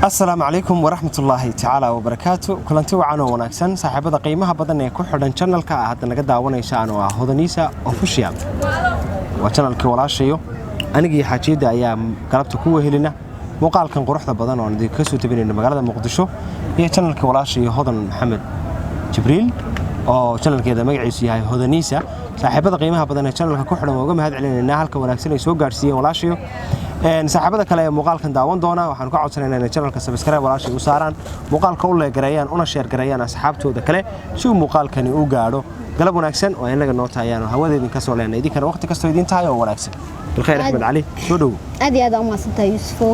Asalaamu calaykum waraxmatullaahi tacaala wabarakaatu. Kulanti wacan oo wanaagsan, saaxiibada qiimaha badan ee ku xidhan channelka ah hadda naga daawanaysaan oo ah Hodaniisa Official. Waa channelkii walaashayo. Anigii xaajiyadda ayaa galabta ku wehelina muuqaalkan quruxda badan oo aan idinka soo tabinayno magaalada Muqdisho iyo channelkii walaashayo Hodan Maxamed Jibriil oo channelkeeda magaciisu yahay Hodaniisa. Saaxiibada qiimaha badan ee channelka ku xidhan waa uga mahad celinaynaa halka wanaagsan ay soo gaarsiiyeen walaashayo. Saaxiibada kale ee muuqaalkan daawan doona waxaanu ka codsanaynaa inay channelka subscribe walaashay u saaraan, muuqaalka u like gareeyaan, una share gareeyaan asxaabtooda kale si uu muuqaalkani u gaadho. Galab wanaagsan oo inaga noo tahayaano hawada idinka soo leenay, idinkana waqti kastoo idin tahay oo wanaagsan. Bilkhayr Axmed Cali, soo dhowo. Aad iyo aad aa umahadsantahay, Yuusufo.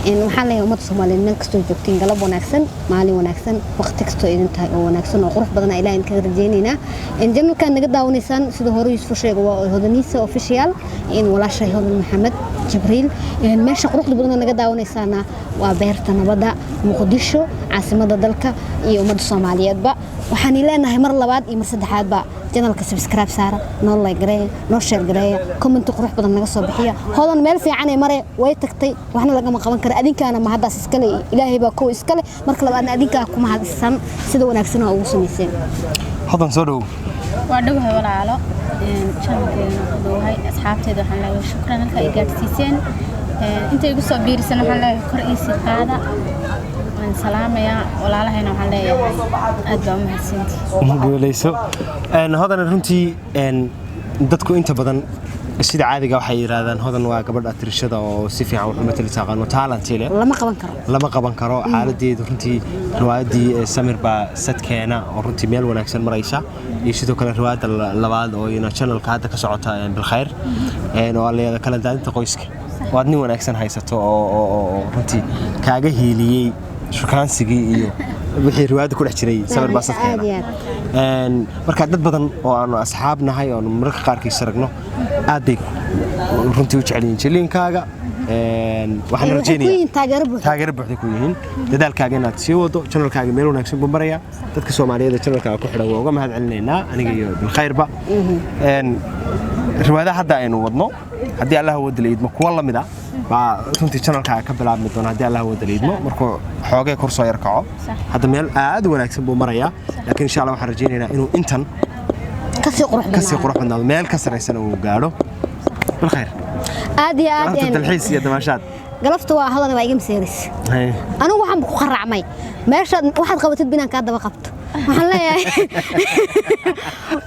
Waxaan leeyahay ummadda Soomaaliyeed meel kastoo joogtiin, galab wanaagsan, maalin wanaagsan, waqti kastoo idin tahay oo wanaagsan oo qurux badan ilaah idinkaga rajaynaynaa. Channelkaan naga daawanaysaan, sida hore Yuusufo sheega, waa Hodaniisa Official, walaashay Hodan Maxamed Jibriil. Meesha quruxda badan naga daawanaysaana waa Beerta Nabadda, Muqdisho, caasimada dalka iyo ummadda Soomaaliyeedba. Waxaan leenahay mar labaad iyo mar saddexaadba, channelka subscribe saara, noo like gareeya, noo share gareeya, comment qurux badan naga soo bixiya. Hodan meel fiican ee mare way tagtay, waxna lagama qaban kara. Adinkaana ma haddaas iskale, Ilaahay baa kow iskale, marka labaadna adinkaa kuma hadsan sida wanaagsan oo ugu samayseen. Hodan, soo dhowo. Waa dhowahay, walaalo. Channelkeena ku dhowahay. Asxaabteeda waxaan leeyahay shukran halka ay gaadhsiiseen. Inta igu soo biirisan waxaan leeyahay kor iisii qaada. Waan salaamayaa walaalahayna, waxaan leeyahay aad baa u mahadsantihi. Guuleyso, Hodan. Runtii dadku inta badan sida caadiga waxay yidhaahdaan Hodan waa gabadh atirishada oo si fiican wax u matali taqaano, talent leh. Lama qaban karo. Lama qaban karo xaaladeedu. Runtii riwaayaddii Samir baa sadkeena oo runtii meel wanaagsan maraysa, iyo sidoo kale riwaayadda labaad oo iyana channelka hadda ka socota, Bilkhayr, oo la kala daadinta qoyska, oo aad nin wanaagsan haysato oo runtii kaaga hiiliyey shukaansigii iyo wixii riwaayadda ku dhex jiray Samir baa sadkeena. Aad iyo aad. Marka dad badan oo aanu asxaab nahay oo aanu mararka qaarkiis aragno aad bay runtii u jecel yihiin jiliinkaaga. Waxaan Waxay ku rajaynayaa yihiin taageero buuxa. Taageero buuxda ku yihiin dadaalkaaga inaad sii wado. Channelkaaga meel wanaagsan buu marayaa. Dadka Soomaaliyeed ee channelkaaga ku xidhan waa uga mahad celinaynaa, aniga iyo Bilkhayrba. Riwaayadaha hadda aynu wadno, haddii Allah wada la idmo, kuwa la mid ah baa runtii channelkaaga ka bilaabmi doona, haddii Allah wada la idmo, markuu xoogee kor soo yar kaco. Hadda meel aad u wanaagsan buu marayaa, laakiin insha Allah waxaan rajaynaynaa inuu intan kasii qurux kasii badnaado. Qurux badnaado, meel ka sarraysana uu gaadho. Bilkhayr. Aad iyo aad. Galabta dalxiis iyo damaashaad. Galabta waa Hodan waa iga maseeris. Hay. Anigu waxaan ku qaracmay meeshaad waxaad qabatid binaan kaa daba qabto. Waxaan leeyahay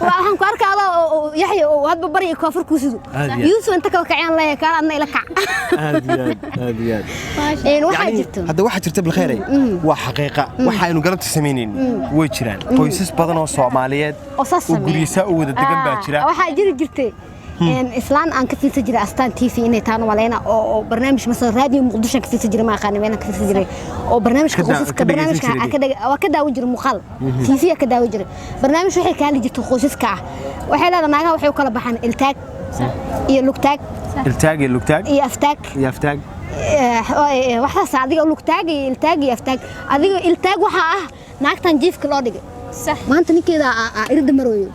waxaan ku arkaa adoo Yaxya oo hadba bari iyo koonfur kuu sido. Aad iyo aad. Yuusuf inta kala kacayaan leeyahay kaala adna ila kac. Aad iyo aad, aad iyo aad. Waxaa Yani, jirto. Hadda waxaa jirta, Bilkhayray, waa xaqiiqa waxaynu galabta samaynaynin. Way jiraan qoysas badan oo Soomaaliyeed oo saas oo sameeya. guryisaa u wada degan baa jira. Waxaa jiri jirtay islaan aan ka fiirsan jiray Astaan TV inay taano maleyna oo barnaamij masala Raadiyo Muqdisho ka fiirsan jiray, ma aqaan meelan ka fiirsan jiray, oo barnaamijka qoysaska ka dhageysan barnaamijka jiray. Aan ka waa ka daawan jiray muuqaal TV ka daawan jiray. Barnaamij waxay ka hadli jirtay qoysaska ah. Waxay leedahay naagaha waxay u kala baxaan iltaag iyo lugtaag. Iltaag iyo lugtaag. Iyo aftaag. Iyo aftaag. Waxaas adiga lugtaag iyo iltaag iyo aftaag. Adiga iltaag waxaa ah naagtan jiifka loo dhigay. Maanta ninkeeda irda marooyo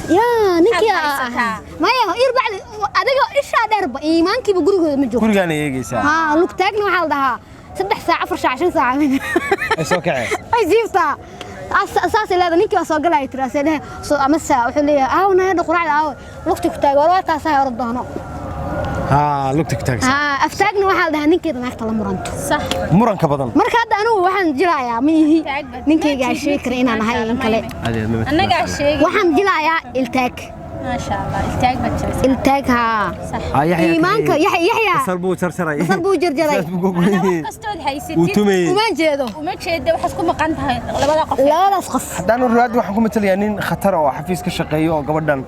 yaa ninkii. Maxaad haysataa? Maya, irbacdi adiga ishaa dheerba iimaankiiba gurigooda ma joogto. Gurigaana eegaysaa. Haa, lugtaagna waxaa la dhahaa 3 saac, 4 saac, 5 saac ay soo kaceen. Ay jiiftaa. Saasay leedahay. Ninkii baa soo galaya tiri asee dhehe soo amase wuxuu leeyahay aaw naayadha quraacda aaw lugti ku taag war waa taasaa orod doono. Haa, lugta ku taagsan. Haa, aftaagna waxaa la dhahaa ninkeeda naagta la muranto. Muranka badan. Marka hadda anigu waxaan jilayaa ma ihi Taag baad- ninkaygaa sheegi kara inaan ahay in kale. Annagaa sheegi. Waxaan jilayaa iltaag. Maasha Allah, iltaag baad jilaysaa. Iltaag, haa. Iimaanka Yaxya Basal buu jarjaray. Basal buu jarjaray. Saas buu gogoyey. Wax kastood Wuu haysatid. tumayey. Uma jeedo. Uma jeeda, waxaad ku maqan tahay labada qof. Labadaas qof. Haddaan riwaayadda waxaan ku matalayaa nin khatar oo xafiis ka shaqeeyo oo gabadhan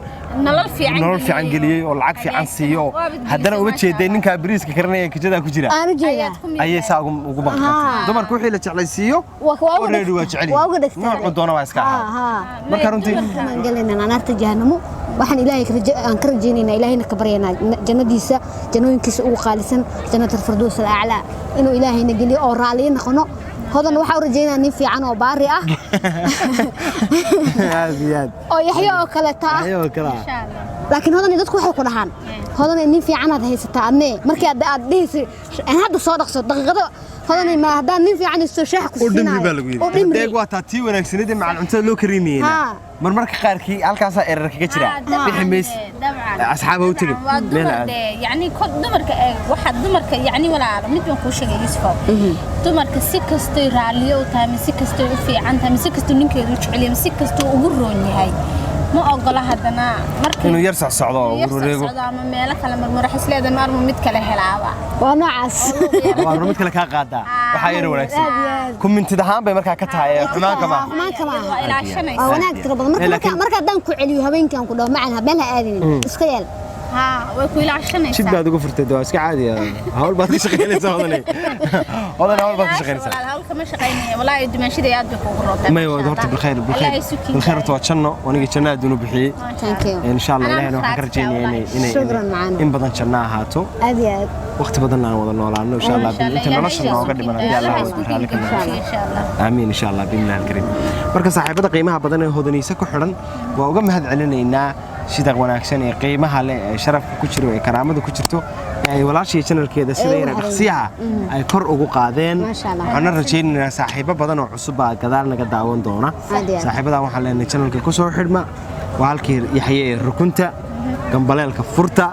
nolol fiican nolol fiican geliyey oo lacag fiican siiyo, haddana uma jeeday ninkaa bariiska karinaya kajadaa ku jira. Aanu jeedaa. Ayaad ku Ayay saa ugu maqan. Dumarku wixii la jeclaysiiyo waa uga already waa jecel waa uga yihiin. Dhegtaa. Noocuu doona waa iska ahaa. Haa. Marka runtii Waan galaynaa naarta jahanamo. Waxaan Ilaahay aan ka rajaynaynaa, Ilaahayna ka baryaynaa jannadiisa, jannooyinkiisa ugu qaalisan, jannatul firdaws al a'laa, inuu Ilaahayna geliyo oo raaliyo noqono. Hodan waxaa u rajaynayaa nin fiican oo baari ah Aad iyo aad. oo Yaxyo oo kaleeta ah. Ayoo kala. Insha Allah. Laakiin Hodanay, dadku waxay ku dhahaan, "Hodanay, nin fiicanaad haysataa adnee." Markii aad dhehaysa hadda soo dhaqso daqiiqado, Hodanay, ma haddaan nin fiican haysto shaax ku U dhimri siinayo baa lagu u yidhi. dhimri. Deeg waa taa tii wanaagsaneed ee macal cuntada loo kariinayeyna. Marmarka qaarkii halkaasaa erar kaga jira. Bixi mays. Dabcan. Asxaab ha u tegin. Waa Meel dumar aad. Dee yacni kol dumarka ee waxaa dumarka, yacni walaalo, mid baan kuu sheegay, Yusufow. Dumarka si kastoy raalliyo u tahay, mise si kastoy u fiican tahay, mise kastuu ninkeedu u jecel yahay, mise kastuu ugu roon yahay, ma ogola haddana markii Inuu yar socsocdo oo yar wareego. socsocdo ama meelo kale marmar xisleeda maarmu mid kale helaaba. Waa noocaas. Waa mid kale kaa qaadaa. Waxaa yar wanaagsan. Aad iyo aad. Kumintid ahaan bay markaa ka tahay ee xumaanka ma. Xumaanka ma aha. Waa ilaashanaysa. Waa wanaag tiro badan. Marka marka haddaan ku celiyo habeenkii aan ku dhaho, "Macan, meel ha aadinin, iska yeel." Haa, way ku ilaashanaysaa. Jid baad ugu furtay, waa iska caadi ah. Hawl baad ka shaqaynaysaa, Hodanay. Hodan, hawl baad ka shaqaynaysaa. Walaal, hawl kama shaqaynaya walaahi, dumaashada aad bay kuugu roontahay. May wada horta, bilkhayr bilkhayr. Bilkhayr horta waa janno, aniga janno aad unu bixiyey. Thank you. Insha Allah Ilaahayna waxaan ka rajaynayaa inay Shukran, macaan. in badan janno ahaato. Aad iyo aad. Waqti badan aan wada noolaano insha Allah, inta nolosha nooga dhiman, haddii Allah raalli ka noqdo. Insha Allah. Aamiin, insha Allah, biidnillahi alkariim. Marka saaxiibada qiimaha badan ee Hodaniisa ku xidhan waa uga mahad celinaynaa sida wanaagsan ee qiimaha leh ee sharafka ku jiro ee karaamada ku jirto ee ay walaashii channelkeeda sida Ay u yara hareen. dhaqsiyaha ay kor ugu qaadeen. Maasha Allah. Waxaana rajaynaynaa saaxiibo badan oo cusub baa gadaal naga daawan doona. Aad iyo aad. Saaxiibadan waxaan leenahay channelka ku soo xidhma, waa halkii Yaxye ee rukunta gambaleelka furta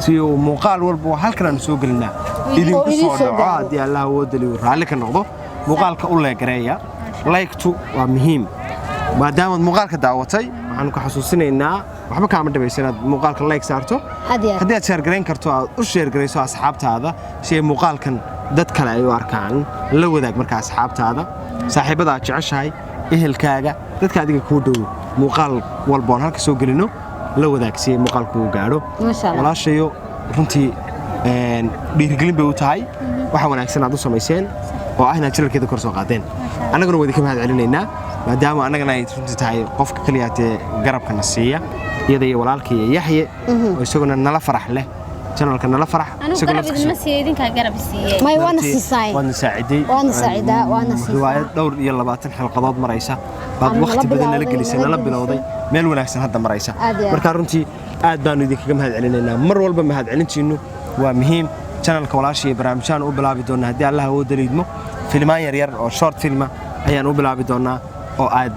si uu muuqaal walba oo halkan aanu soo gelinaa idinku Oo idin soo soo dhaco. gaaro. Haddii Allah awoodda liyu raalli ka noqdo, muuqaalka u leegareeya, like-tu waa muhiim. Maadaamaad muuqaalka daawatay, waxaanu ku xasuusinaynaa waxba kaama dhibayso inaad muuqaalka like saarto. Aad iyo aad. Haddii aad share garayn karto, aad u share garayso asxaabtaada si ay muuqaalkan dad kale ay u arkaan. La wadaag marka asxaabtaada, saaxiibada aad jeceshahay, ehelkaaga, dadka adiga kuu dhow. Muuqaal walboon halka soo gelino la wadaag si ay muuqaalku u gaadho. Maasha Allah. Walaashayo runtii dhiirigelin bay u tahay waxa wanaagsan aad u samayseen oo ah inaad channelkeeda kor soo qaadeen. Annaguna waa idinka mahad celinaynaa, maadaama annagana ay runtii tahay qofka keliya tee garabkana siiya, iyada iyo walaalkii Yaxye oo isaguna nala farax leh channelka nala farax. Anigu Isagoo garab idinma siiye, idinkaa garab siiyey. May, waana siisaay. Waadna saaciday. Waana saacidaa, waana siisaa. Riwaayad dhowr iyo 20 xalqadood maraysa baad Aan nala waqti badan nala bilowday, gelisay, nala nala bilowday, meel wanaagsan hadda maraysa. Aad iyo aad. Marka runtii aad baanu idinkaga mahad celinaynaa. Mar walba mahad celintiinnu waa muhiim. Channelka walaasha iyo barnaamijyahan u bilaabi doonaa haddii Allah awoodda liidmo filmaan yaryar oo short filma ayaan u bilaabi doonaa oo aad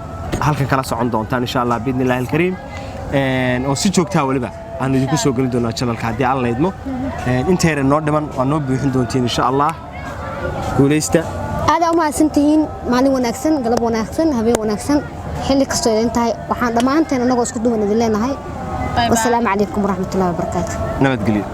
halkan kala socon doontaan insha Allah biidni illaahi alkariim, oo si joogtaa weliba aanu idinku soo gelin doonaa channelka haddii Alla idmo. Inta yare noo dhiman waa noo buuxin doontiin insha Allah. Guulaysta. Aad aa u mahadsantihiin. Maalin wanaagsan, galab wanaagsan, habeen wanaagsan, xilli kastoo idin tahay. Waxaan dhammaanteen annagoo isku duwan idin leenahay Bye bye. Wasalaamu calaykum waraxmatullahi wabarakaatu. Nabadgelyo.